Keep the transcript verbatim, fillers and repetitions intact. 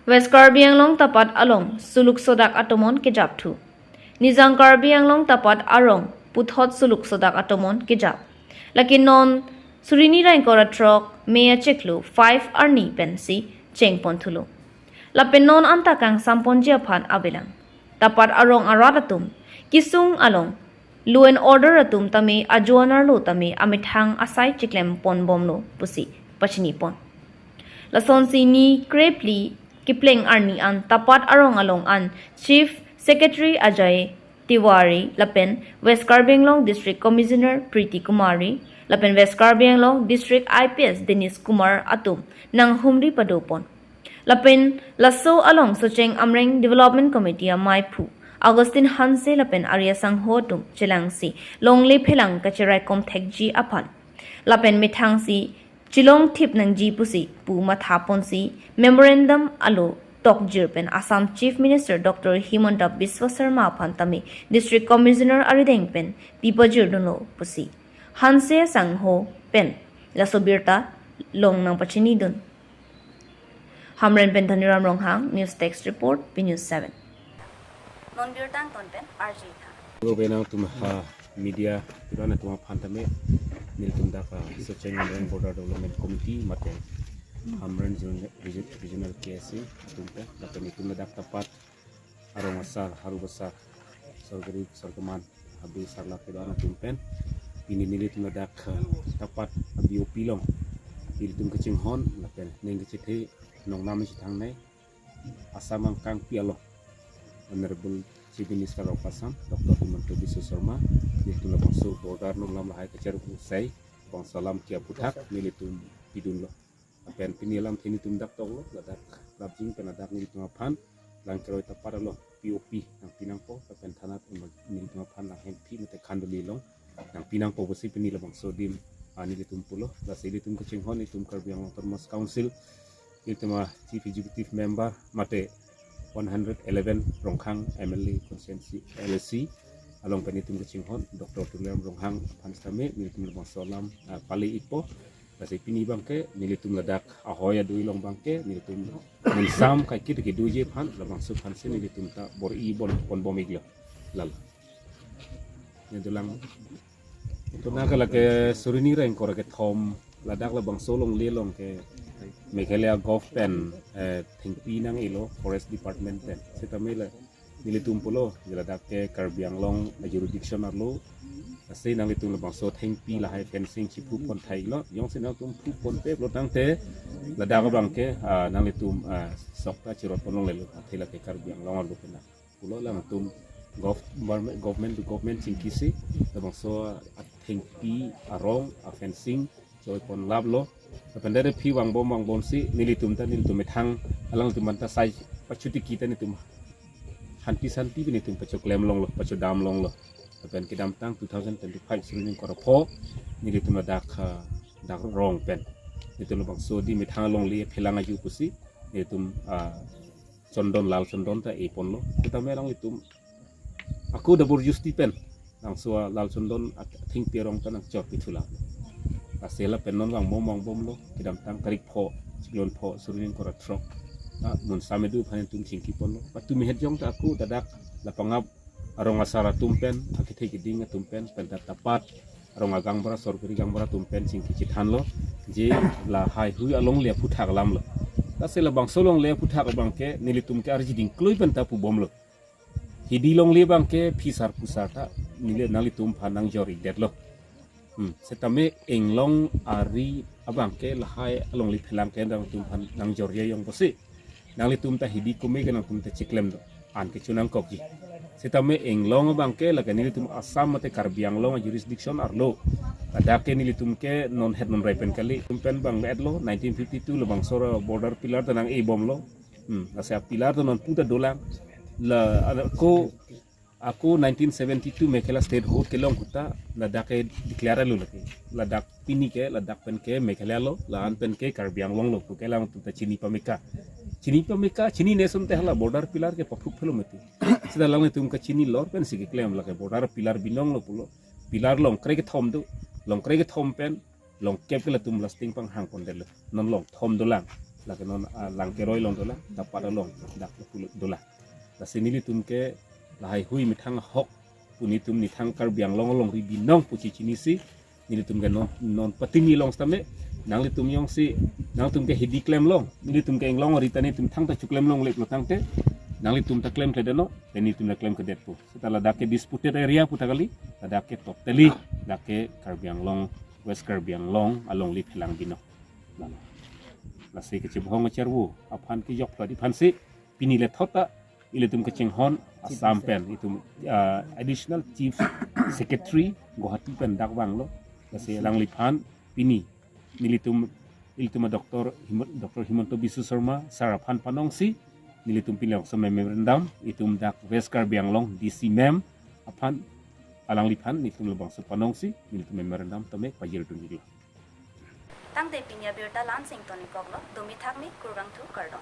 West Karbi Anglong tapat along suluk sodak atomon kejap thu. Nijang Karbi Anglong tapat arong puthot suluk sodak atomon kejap. Lake non surini ra ingkoi ra throk May achiklo five arni pensi chengpon thulo. Lapen non anta kangsamponji aphan avelang. Tapat arong arat atum, kesung along law and order atum tame ajo anerlo tame amethang asai chiklem ponbomlo pusi pachinipon. Lasonsi ni krephli kepleng arni an tapat arong along an Chief Secretary Ajay Tiwari lapen West Karbi Anglong District Commissioner Priti Kumari lapen West Karbi Anglong District I P S Dinesh Kumar atum nanghumri padopon. Lapen laso along Socheng Amreng Development Committee amaiphu Augustine Hanse lapen ari asangho atum chelangsi longle phelang kacheraikom thekji aphan lapen methangsi chelongthip nangji pusi pu mathaponsi memorandum alo tokjir pen Assam Chief Minister Doctor Himanta Biswa Sarma aphan tame District Commissioner arideng pen pipajirdunlo pusi Hanse asangho pen laso birta long nangpachinidun. Hamren pen Dhaniram Ronghang, News Desk Report, P News seven. Non birta angton pen R J tha. Lo benang tum ha media, turan atum aphan tame, nelitum dak, ah, Socheng Amreng Border Development Committee mate Hamren Region-, Region-, Regional K S A atum pen, lapen itum ladak tapat arong asar, haru asar, sorkari, sorkoman, abi sarla kedo-an atum pen, pini nelitum ladak, eh, tapat B O P along nelitum kachinghon lapen ning kachethe nongnam isi thangnei Assam angkangpi along Honorable Chief Minister of Assam Doctor Himanta Biswa Sarma nelitum labangso border non alam lahai kacheruk sai bangso alam ke aphuthak nelitum pidunlo. Lapen pini alamthe nelitum dak toklo, ladak lapjing pen ladak nelitum aphan lang keroi tapat along P O P nangpi nangpo, lapen thanat nelitum aphan lang hemphi mate khanduli along nangpi nangpo pusi pini labangso adim, ah, nelitum pulo. Lasi nelitum kachinghon nelitum Karbi Anglong Autonomous Council, nelitum a Chief Executive Member mate one hundred eleven Rongkhang M L A constituency L A C along pen nelitum kachinghon Doctor Tuliram Ronghang aphan sitame nelitum labangso alam, ah, pale-ikpo. Lasi pini abangke nelitum ladak ahoi adui along abangke nelitum mensam kaikit kedoji aphan labangso aphansi nelitum ta bor-i bon ponbom-iklo. Lalo. Ne dolang. Itum na ke lake surini ra ingkoi ra kethom ladak labangso longle along ke Meghalaya Gov pen, eh, thengpi nang-elo Forest Department pen. Sitame la nelitum pulo, je ladak ke Karbi Anglong jurisdiction arlo, lasi nanglitum labangso thengpi lahai fencing chiphu pon thai lo, jongsi nangtum phu ponpe pulo tangte, ladak abangke, ah, nanglitum, ah, sok ta chirot pon longlelo, athe lake Karbi Anglong arlo kena. Pulo latum gov-, government to government chingkisi, labangso athengpi arong, a fencing, choi pon laplo. Lapen dere phi vangbom vangbomsi nelitum ta nelitum methang alangtum anta sai pachutiki ta nelitum hanti santi pen nelitum pachoklem longlo, pachodam longlo. Lapen kedamtang two thousand twenty-five surini ingkoi ra pho nelitum ladak, ah, dak rong pen nelitum labangso adim methang alongle phelang aju pusi nelitum, ah, chondon, lal chondon ta e ponlo. Sitame alanglitum ako jabor justi pen labangso lal chondon athengpi arong ta nangchor pithu la. Lasi lapen non vangbom vangbomlo, kedamtang tarik pho, chiklon pho, surini ingkoi ra throk. Ah, mun samedu aphan nelitum chingki ponlo. Patu mehet jong ta ako dadak lapangap arong asar atum pen, akethe keding atum pen, pen ta tapat arong agangbura, sorkari gangbura atum pen chingki chethanlo, je lahai hui alongle aphuthak alamlo. Lasi labangso longle aphuthak abangke nelitum ke arji dingklui pen ta pubomlo. Hidi longle abangke phisar pusar ta neli nanglitum aphan nangjor-ikdetlo. Hmm, sitame inglong ari abangke lahai alongle phelang ke nangtum aphan nangjor-i ayong pusi. Nanglitum ta hidi kumi ke nangtum ta chiklem do. An ke chunangkokji. Sitame inglong abangke lake nelitum Assam mate Karbi Anglong jurisdiction arlo. Ladak ke nelitum ke non het non rai pen kali. Tum pen bang etlo nineteen fifty-two labangso ra border pillar ta nang-e bomlo. Hmm, lasi a pillar ta non pu ta dolang. La, ala ko, ako nineteen seventy-two Meghalaya statehood kelong ahut ta ladak ke declare lo lake. Ladak pini ke, ladak pen ke Meghalaya lo, la-an pen ke Karbi Anglong lo, pu ke alangtum ta chini pameka. Chini pameka, chinine asonte hala border pillar ke paphuk phelo mati. Sita alanglitum kachini lor pensi keklem lake border pillar binong lo pulo. Pillar longkre kethom do, longkre kethom pen longkep ke latum lasting panghang pondetlo. Non longthom dolang. Lake non, ah, Langkeroi along dolang, Dapat along dak pulo dolang. Lasi nelitum ke lahai hui methang ahok pu nelitum nithang Karbi Anglong alongri binong pu chechinisi, nelitum ke non, non patingni long sitame, nanglitum jongsi, nangtum ke hidi klem long, nelitum ke inglong ori ta nelitum thangta chuklem longle pulo tangte, nanglitum ta klemkledet non, te nelitum ta klemkledet pu. Seta ladak ke disputed area pu ta kali, ladak ke totally, dak ke Karbi Anglong, West Karbi Anglong alongri phelang binong. Lalo. Lasi kachebohong kacharvo aphan kejok phlot aphansi, pini le thot ta ilitum kachinghon Assam pen, itum, ah, Additional Chief Secretary Guwahati pen dak vanglo. Lasi alangliphan pini nelitum, ilitum a Doctor Himo-, Doctor Himanta Biswa Sarma sir aphan panongsi, nelitum pini labangso memorandum, itum dak West Karbi Anglong D C ma'am aphan, alangliphan nelitum labangso panongsi, nelitum memorandum tame pajirdun iklo. Tangte pini abirta la-ansi ingtonikoklo, dumi thakmi, kurvangthu, kardom.